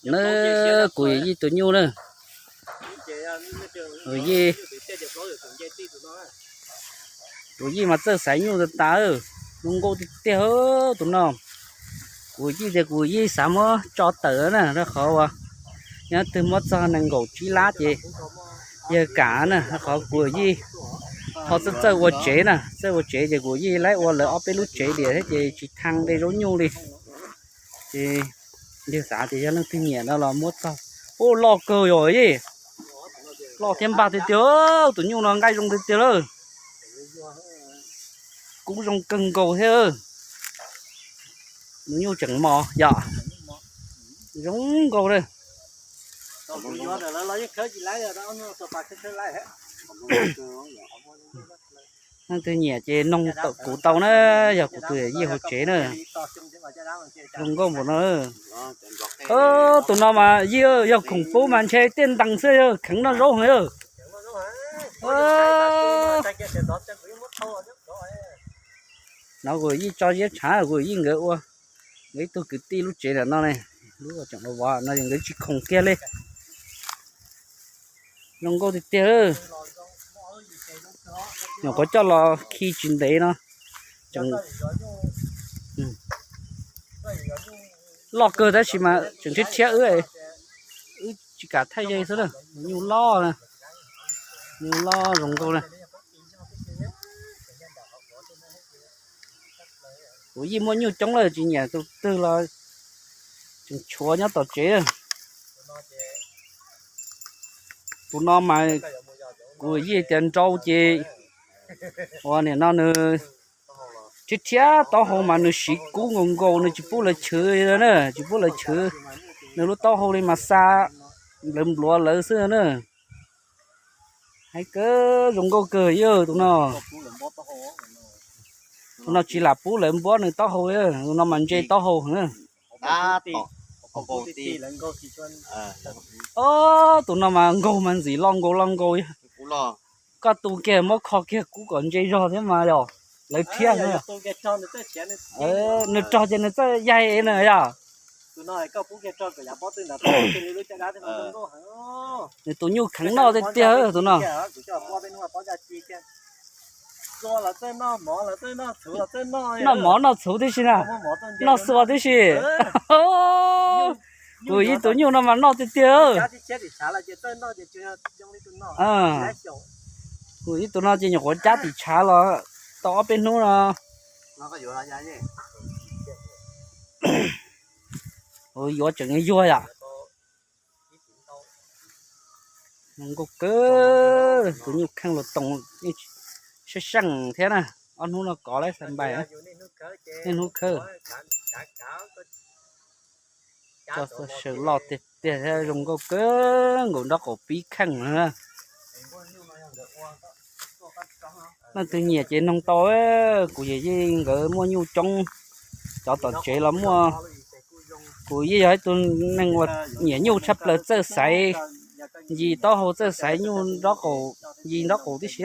Na, kuv yawm yij tus nyuj na. Kuv yawm yij, kuv yawm yij mas txawj xaiv nyuj tas tas, zoo nkauj tiag tiag tus no. Kuv yawm yij tias kuv yawm yij xav muab tso tawm na, rau qhov uas yog twg muab txog nees nkaum tsib lab ces yawg kam na, rau qhov kuv yawm yij ho txawj txawj ua tsev na, txawj ua tsev ces kuv yawm yij laib ua lawv ob peb lub tsev diam thiab ces tsis thaj de zaub nyuj li. Ces yawg xav tias yog leej twg nyiam no los muab txog. Ub, loj kawg yom yij. Loj thiab npag tiag tiag, tus nyuj no nqaij zoo tiag tiag lawm. Kub zoo kawg nkaus thiab. Tus nyuj tseem mos yom. Zoo nkauj na. Leej twg nyiam ces noog kuv tau na, yog kuv tus yawm yij hauv tsev na. Zoo nkauj npaum no. Tus no mas yawg yog khoom pub mas ntshe tiaj ntees xwb, yawg kheev noj zaub heev. No kuv yij tso ziab tshav, kuv yij nkawd ua, nkawd ib tug kwv tij lub tsev ntawm no ne, lub tseem vov no nkawd tsis khoom kiag li. Zoo nkauj tiag tiag. Nyuam qhuav coj los khi tsis ntev no, tseem loj kawg tab sis mas tseem rhiab rhiab wb, wb tsis kam thaij ze xwb na. Nyuj loj, nyuj loj zoo nkauj na. Kuv yij muaj nyuj coob lawm tsis nyiam tus twg los tseem tshuav nyob tom tsev. Tus no mas kuv yij tias nrau ces ua nim no nws rhiab rhiab taub hau mas nws siv kub nkaus nkaus, nws tsis pub lawv chwv na, tsis pub lawv chwv. Nws lub taub hau li mas xa lawv npluav lawv xwb na. Hais kawg zoo nkauj kawg yawg tus no. Tus no tsis lam pub lawv npuab nws taub hau, tus no mas ntse taub hau heev. Ob, tus no mas nkaug mas ntxim lo nkaus lo nkaus. Koj tu kiag muab kho kiag kub kom ntse zog thiab mas yog lawv rhiab. Nws rog ces nws txawj yaig na yog. Nws tus nyuj kheev noj tiag tiag tus no. Noj mov noj txhuv tib si na, noj xua tib si. Kuv yij tus nyuj no mas noj tiag tiag. Kuv yij tus no ces nyuam qhuav cab tim tshav los tau ob peb hnub no. Yuav tseem yuag yom. Zoo nkauj kawg, tus nyuj kheej los toos, sab seej thiab na. Ob hnub no kov lawm xas npais, niaj hnub khawb. Tso xav sawv loj tiag tiag thiab zoo nkauj kawg nkaus nraub qaum pib kheej na. Leej twg nyiam ces noog tau, kuv yawm yij nkawd muaj nyuj coob, cov tom tsev los muaj. Kuv yij yog ib tug neeg uas nyiam nyuj tshaj plaws, txawj xaiv ncig taub hau, txawj xaiv nyuj nraub qaum, ncig nraub qaum tib si.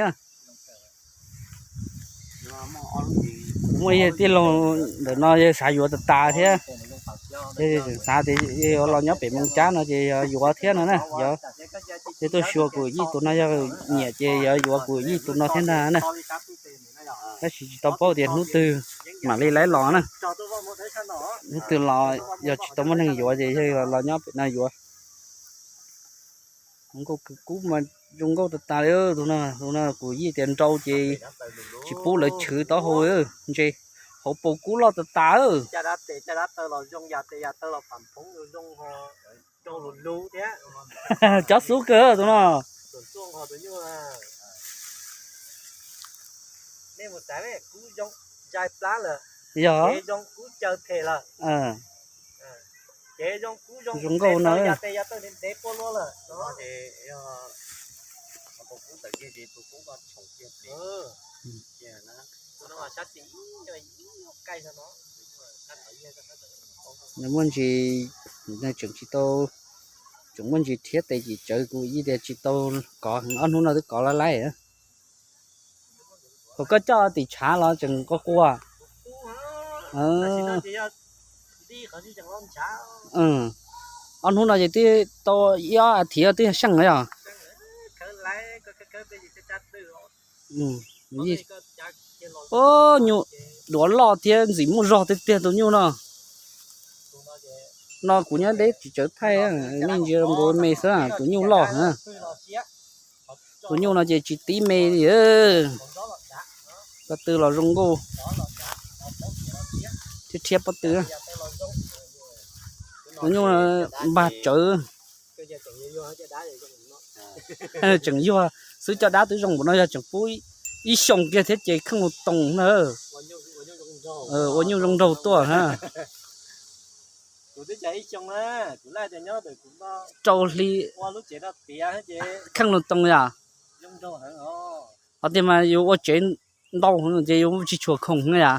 Muaj ib tij laug ntawm no yawg xav yuav tas tas thiab, yawg tseem xav tias yuav los nyob pem Moos Cab no ces yog yuav thiab no na. Yog tuaj xyuas kuv yij tus no yog nyiam ces yog yuav kuv yij tus no thiab ntag na. Tab sis tsis tau paub tias hnub twg mam li laiv los na. Hnub twg los yog tsis tau muaj neeg yuav ces yawg los nyob pem no yuav. Nkauj kub mas zoo nkauj tas tas li. Tus no, tus no kuv yij tias nrau ces tsis pub lawv chwv taub hau, ntse hauv paus kub loj tas tas. Cov xub kawg tus no. Yog zoo nkauj no. Nws muaj ntsis, nws tseem tsis tau, tseem muaj ntsis rhiab tes cim tsawv, kuv yij tias tsis tau kov heev, ob hnub no twb kov lawv laib. Thaum koj coj tim tshav los tseem quaj quaj. Ob hnub no ces twb tau ib ob as thiv twb yog seej na yog. Ub, nyuj duav loj thiab ntxim muaj zog tiag tiag tus nyuj no. No kuv nyob deb tsis tsawv thaij, nej ntsia nkaus me xwb, tus nyuj loj heev. Tus nyuj no ces tsis tib me li. Pob tw los zoo nkauj, thiab rhiab pob tw. Tus nyuj npag tsawv. Tseem yuag xwb, cov dab twb zoo npaum no yog tseem pub ib xyoos kiag thiab ces kheej los toos na. Ua nyuj zoo nraug tuaj na. Rau hli kheej los toos yom. Qhov tiag mas yus ua tsev ntau ces yus tsis tshua khoom na yom.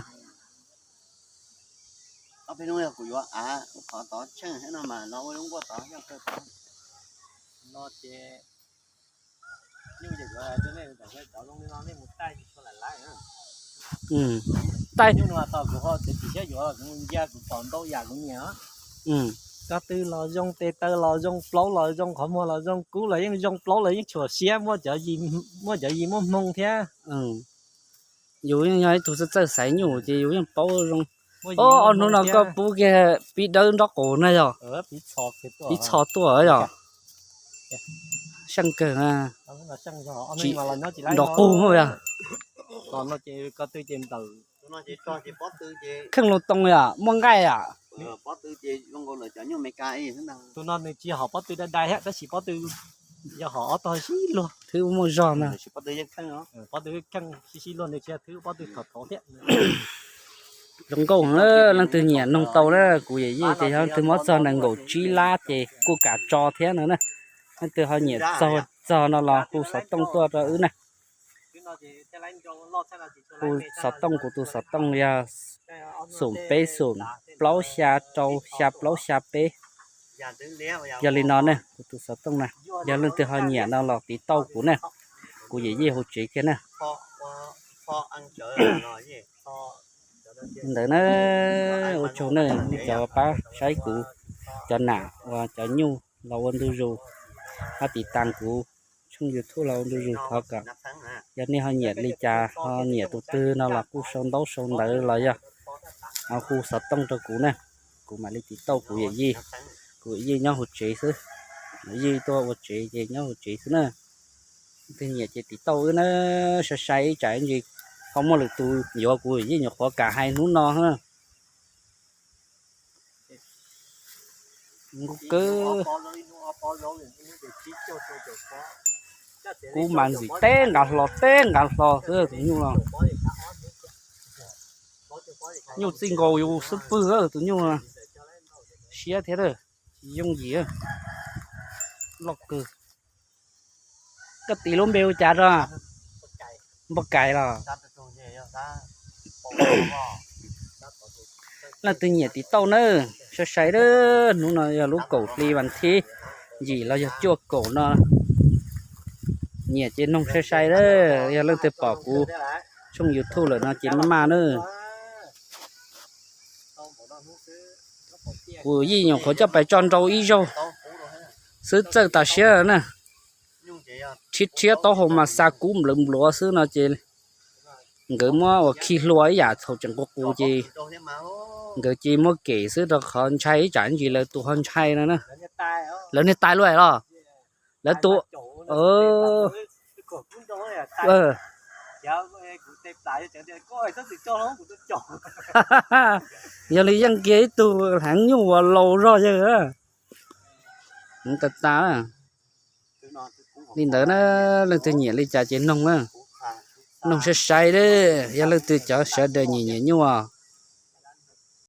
Taij Koj tw los zoo, tes taw los zoo, plaub los zoo, qhov muag los zoo, kub los yeej tshuav siab, muaj cov yim muaj hmoo thiab. Yus yeej yog ib tug txawj txawj xaiv nyuj ces yus yeej paub zoo. Ob hnub no koj pub kiag pib dawb nrob qaum na yog? Pib txho tuaj yog? Seej kawg. Nrov qug yog? Kheej los toos yom, muaj nqaij yom? Tus no nws tsis hom pob tw dai dai thiab, tab sis pob tw yog hom ob tog sib luag, thwb muaj zog na. Pob tw kheej sib sib luag, nws tsis yog thwb pob tw thom thov thiab. Zoo nkauj heev, leej twg nyiam noog tau na, kuv yawm yij ces yog leej twg muab txog nees nkaum tsib lab ces kuj kam tso thiab no na. Leej twg ho nyiam txog txog no los hu xov tooj tuaj rau wb na. Hu xov tooj, kuv tus xov tooj yog xoom peb xoom plaub xya rau xya plaub xya peb. Yog li no ne, kuv tus xov tooj na, yog leej twg ho nyiam no los tiv tauj kuv na. Kuv yawm yij hu tsev kiag na. Li ntawd na, ua tsaug nej cov pab saib kuv, cov nam uas cov nyuj los ua ntu zus, pab tiv tas kuv tshooj YouTube los ua ntu zus, thov kom yog nej ho nyiam li cas, ho nyiam tus twg no los kuj sau ntaub sau ntawv los yog hu xov tooj rau kuv na, kuv mam li tiv tauj kuv yawm yij. Kuv yawm yij nyob hauv tsev xwb, yij tuaj ua tsev ces nyob hauv tsev xwb na. Leej twg nyiam ces tiv tauj wb na, sai sai ib tsam ntsis ho muaj lwm tus yuav, kuv yawm yij nyuam qhuav kam hais hnub no. Kub mas ntxim teb nqa hlo teb nqa hlo xwb tus nyuj no. Nyuj txij nkaus yus xub pwg tus nyuj, siab thiab, tsis yooj yim, loj kawg. Koj tis lub npe hu cas rau? Npauj Kais los? Leej twg nyiam tiv tauj nawb, sai sai, hnub no yog lub kaum hli vas thib yim los yog cuaj kaum no. Nyiam ces noog sai sai, yog leej twg pom kuv tshooj YouTube lawm no ces maj maj nawb. Kuv yij nyuam qhuav coj pais tso nrau ib zaug xwb txawj tas siab na. Rhiab rhiab taub hau mas xa kub nplawv npluav xwb no ces nkawd muab ua khi hlua ib yam txhaum tseem qus qus ces nkawd cia muab kem xwb rau qhov ntshai ib tsam ntsis lawv tus ho ntshai no na. Lawv niag tais luaj los? Lawv tus Yog li yeej kiag ib tug heev nyuj uas laus zog yawg. Heev tas tas. Li ntawd na, leej twg nyiam li cas ces noog na. Noog sai sai, yog leej twg cov sawv daws nyiam nyiam nyuj